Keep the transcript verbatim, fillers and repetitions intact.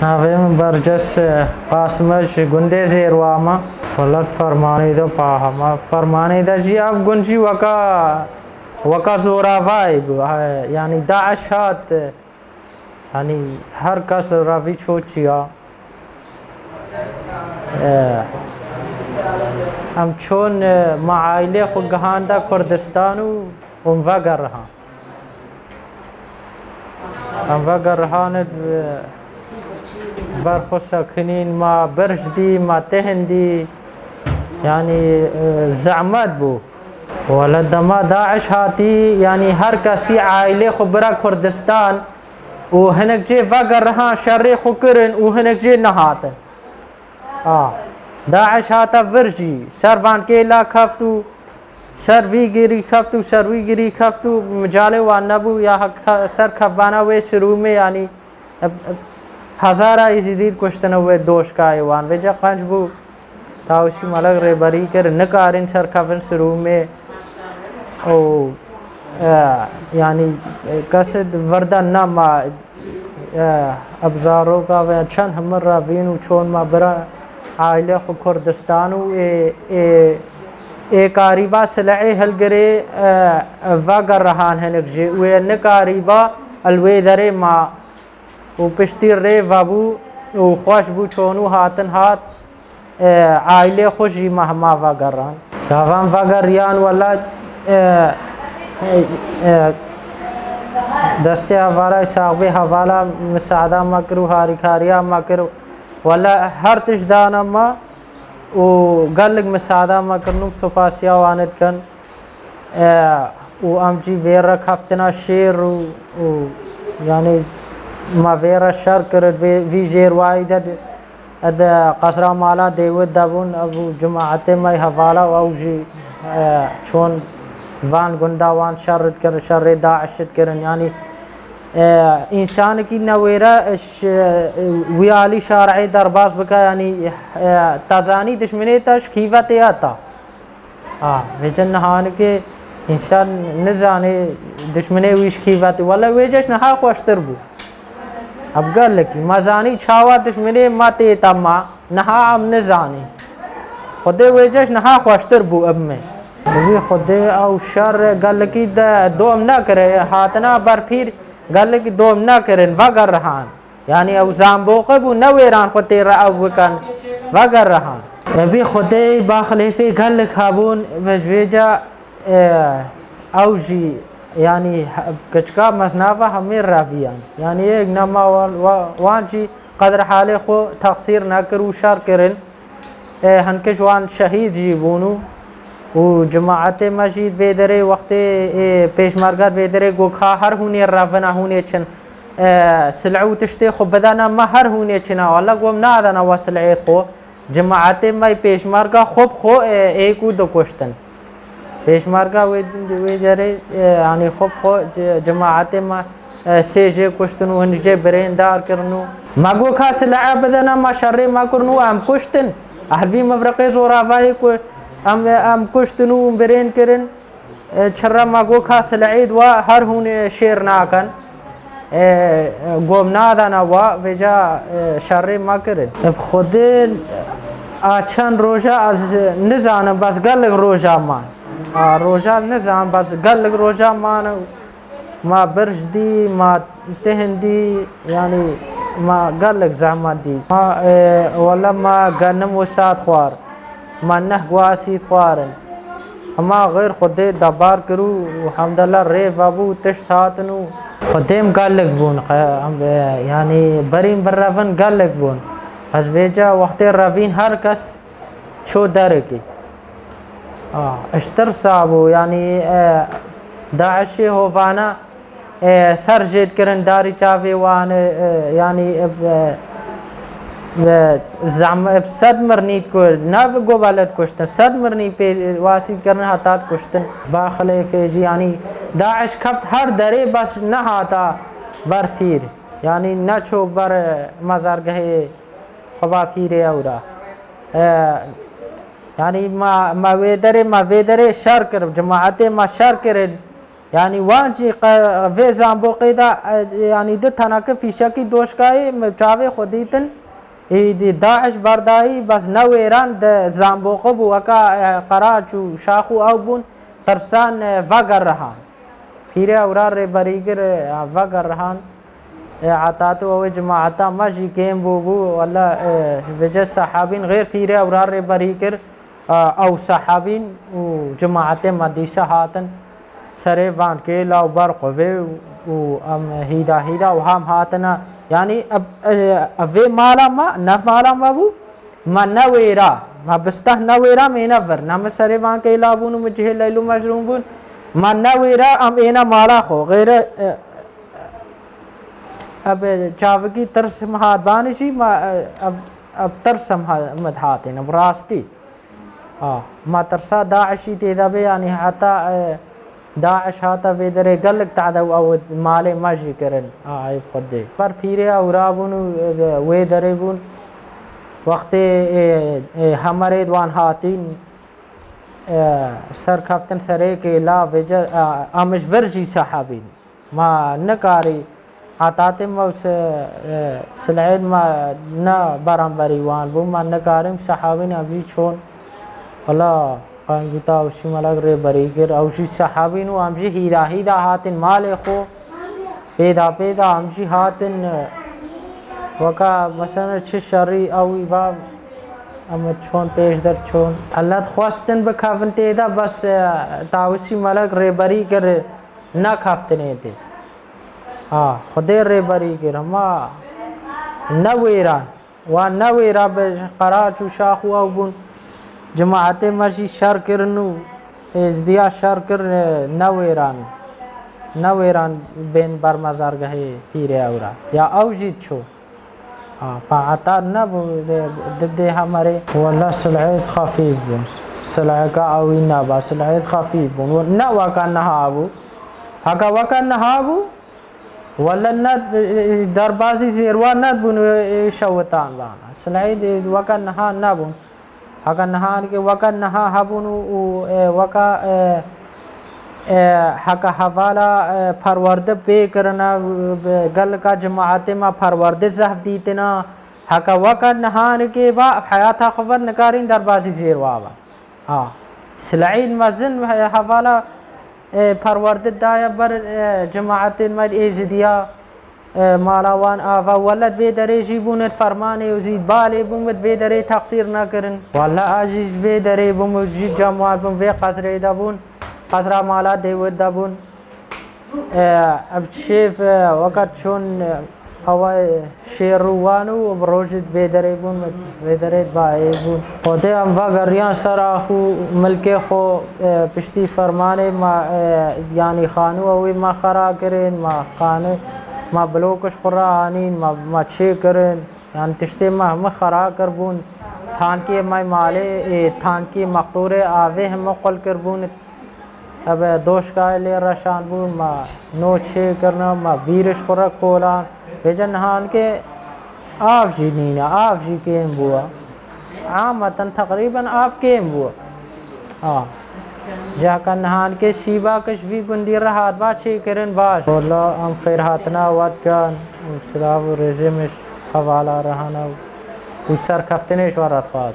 Navê min Berces Qasim e, ji gundê Zêrwa me. Wele fermanê de paha me. Fermanê de jî ev gund jî weka, weka zoravayê bû. He, yanî DAIŞ hat, yanî her kes revî ço çiya. E, em çûn, e, me aîlê xwe gihanda Kurdistan û hûn vegerihan. Em vegerihan, e, ber xwe sekinîn, me birj dî, me tihn dî. Yanî, e, zehmet bû. Wele dema DAIŞ hatî, yanî her kesî aîlê xwe bira Kurdistan û hinek jê vegerihan şerê xwe kirin û hinek jê nehatin. A, DAIŞ hate vir jî, ser van kêla keft û ser vî girî keft û ser wî girî keft û micalê wan nebû ya hek-, ser kevana wê sirûmê, yanî, e, e, hezara Êzîdî kuştine wê doşkayê wan. Vêca qenc bû, Tawşî Melek rêberî kir, nikarîn serkevin sirûmê û, e, yanî, e, kesê di vir de nema. E, ev zaroka ve çend hemir revîn û çon me bira aîlê xwe Kurdistan û ê, ê, ê karîba silehê hilgirê, e, vegerihan hinek jî û ê nikarîba li wê derê ma û piştî rê vebû û xweş bû çon û hatin hat. E, aîlê xwe jî me hema vegeran. Gavan vegeriyan wela, e, e, e, destê hevala Îshaq Bey hevala misada me kir û harîkariya me kir. Wela her tişt dane me û gelek misada me kirin û spasiya wan dikin. E, û em jî vê re keftina şêr û, û, yanî, me vê re şer kir, vê, vî Zêrwayî de, de qesra mala Dêwid de bûn, ev û cemaetê me hevala û ew jî, e, çûn van gunda wan şer dikirin, şerê DAIŞ dikirin. Yanî, e, însanekî newêre, e, ş-, e, wî alî şarê derbas bike, yanî, e, te zanî dişminê te ji kîvetê heta. A, vêce nihanikê însan nizanê dişminê wî ji kî ve tê. Wele wêce ji niha xweştir bû. Ev gelekî. Me zanî çawa dişminê me tê te ma. Niha em nizanî. Xwedê wêce ji niha xweştir bû ib me. Wî Xwedê ew şer gelekî de dom nekire. Hatina berpîr gelekî dom nekirin. Vegerihan. Yanî ew zamboqe bû, newêran xwe tê re ew bikin, vegerihan. Ebî Xwedê baxlêfê gelek hebûn ve ji vê ca, e, ew jî, yanî he-, keçika meznava hemê reviyan. Yanî yek nema wan, wa-, wan jî qedr halê xwe texsîr nekir û şer kirin. E, hinkiş wan şehîd jî bûn û, û cemaetê me jî vê derê wextê, e, pêşmerge vê derê got ka her hûnê revina hûnê çin, e, silê û tiştê xwe bidene me her hûnê çina. Wele gom nadene we silê xwe. Cemaetê me pêşmerge xwe bi xwe, e, êk û dikuştin. Pêşmerga wê, wê cerê, e, yanî xwe bi xwe ce-, cemaetê me, e, sê jê kuştin û hin jê birêndar kirin û me got ka silehe bidene me şerê me kirin û em kuştin. Ehlvî mifriqê zoravayê ku em, em kuştin û birên kirin. E, çira me got ka silehê di we her hûn, e, şêr nakin. E, gom nadana wa vêca, e, şerê me kirin. E, bi Xwedê a çend roja ez nizanim, bes gelek roja man. A roja nizanim, bes gelek roja man. Ma birj dî, ma tihn dî, yanî ma gelek zehmet dî. Ma, e, wele ma genim û sad xwar. Ma neh guasî dixwarin. Hema xêr Xwedê debar kir û, û hemdela rê vebû tişt hatin û Xwedê em gelek bûn. Qe-, em, e, yanî berîn birevin gelek bûn. Ez vêca wextê revîn her kes ço derekê. Ah, ji tirsa bû, yanî, e, DAIŞê hovana, e, ser jê dikirin darî çavê wan, e, e, yanî, e, e, e, zam-, e, sed mirnî diku-, ne bi govele dikuştin, sed mirnî pê wasî kirin heta dikuştin. Baxilê fêjî, yanî DAIŞ keft her derê bes nehata ber pîr. Yanî neço ber, e, mezargehê xwe ba pîrê ew re. E, yanî ma, ma wê derê, ma vê derê şer kir, cemaetê ma şer kirin. Yanî wan jî qe-, vê zamboqê de, e, yanî du teneke fîşekî doşkayê min çavê xwe dîtin. Êdî DAIŞ berdayî, bes newêran di zamboqe bû, weka, e, qeraç û şax û ew bûn, tirsan, e, vegerihan. Pîrê ewra rêberîgir, e, vegerihan. E, heta tu ew ê cemaeta me jî kêm bû bû, wela, e, vêce sehabîn xêr pîrê ewra rêberîgir. Ew sehabîn û cemaetê me dîsa hatin serê van kêla û ber quvê û, û em hîda hîda û ham hatine. Yanî ev, ev, ev vê mala me, ne mala me bû, me newêra, me bisteh newêra, me êne vir. Ne min serê van kêla bûn û min cihê Leyl û Mecnûn bûn. Me newêra, em êne mala xwe. Xêre, e, ev çavkî tirs min hat vanê jî, me, e, ev, ev tirs em ha-, min hatîne, bi rastî. Ha, ma tirsa DAIŞî tê de bê, yanî heta, e, DAIŞ hate vê derê gelek tehdê û ew malê me jî kirin. Ha, eyb Xwedê. Ber pîrê ewra bûn û, e, wê derê bûn. Wextê, e, e, hemerê di wan hatîn, e, ser keftin serê kêla vêce, e, em ji vir jî sehabîn. Ma nikarî, hetatê me û si-, e, sileyên me ne beramberî wan bû, me nikarîm sehabîn em jî çûn. Wela, qengîta ew jî melek rêberî kir, ew jî sehabîn û em jî hîda hîda hatin malê xwe. Pêda pêda em jî hatin, e, weka mesela çi şerî ew î va em çûn pêş der çûn. Elet xwestin bikevin tê de, bes, e, tawişî melek rêberî kir. Nekeftinê tê. Ha, Xwedê rêberî kir, hema newêran. Wan newêra be ji qeraç û şax û ew bûn. Cemaetê me jî şer kirin û êzdiya şer kirin, e, newêran. Newêran bên ber mezargehê pîrê ewra. Ya ew jî diçû. Ha, pa heta nebû, dê, didê hemerê. Wele silhêt xefîf bûn. Silheka ewî neba, silhêt xefîf bûn. Ne weke niha bû. Heke weke niha bû, wele ne, derbazî zêrwa nebûn, şewitan vana. Silhêt weke niha nebûn. Heke niha, weke niha hebûn û, û, e, weke, e, e, heke hevala, e, perwerde pê kirine, e, geleka cemaetê me perwerde zehf dîtina. Heke weke nihanikê ba, heyata xwe ver nikarîn derbazî zêrwa be. Ha. Sileyên mezin, e, hevala, e, perwerde daye ber, e, cemaetên me êzidiya. E, mala wan ava, wele di vê derê jî bûn, di fermanê û zî balê bûn, di vê derê texsîr nekirin. Wele a jî ji vê derê bûn û jî cem wan bûn, vê qesrê de bûn, qesra mala Dêwid de bûn. E, ev çêv, e, weke çûn, e, hewa, e, şêr û wan û bi rojî di vê derê bûn, bi vê derê bayê bûn. Xwedê em vegeriyan ser ax û milkê xwe, e, piştî fermanê me, e, yanî xanû ew ê me xera kirin, me xanû, me blokiş xwe re anîn, me, me çê kirin. Yanî tiştê me hemû xera kirbûn. Tankê me malê, ê, tankê mextûrê avê hemû qul kirbûn. Ev doşkayê lê reşan bûn, me no çê kirine, me bîr ji xwe re kolan. Vêce nihanikê av jî nîne, av jî kêm bûye. Ameten teqrîben av kêm bûye. Ha. Cihaka nihanikê sîbak ji vî gundî re hatba çêkirin baş. Wela em xêrhatina we dikin û silav û rêzê min ji hevala re hene û serkeftinê ji we re dixwazin.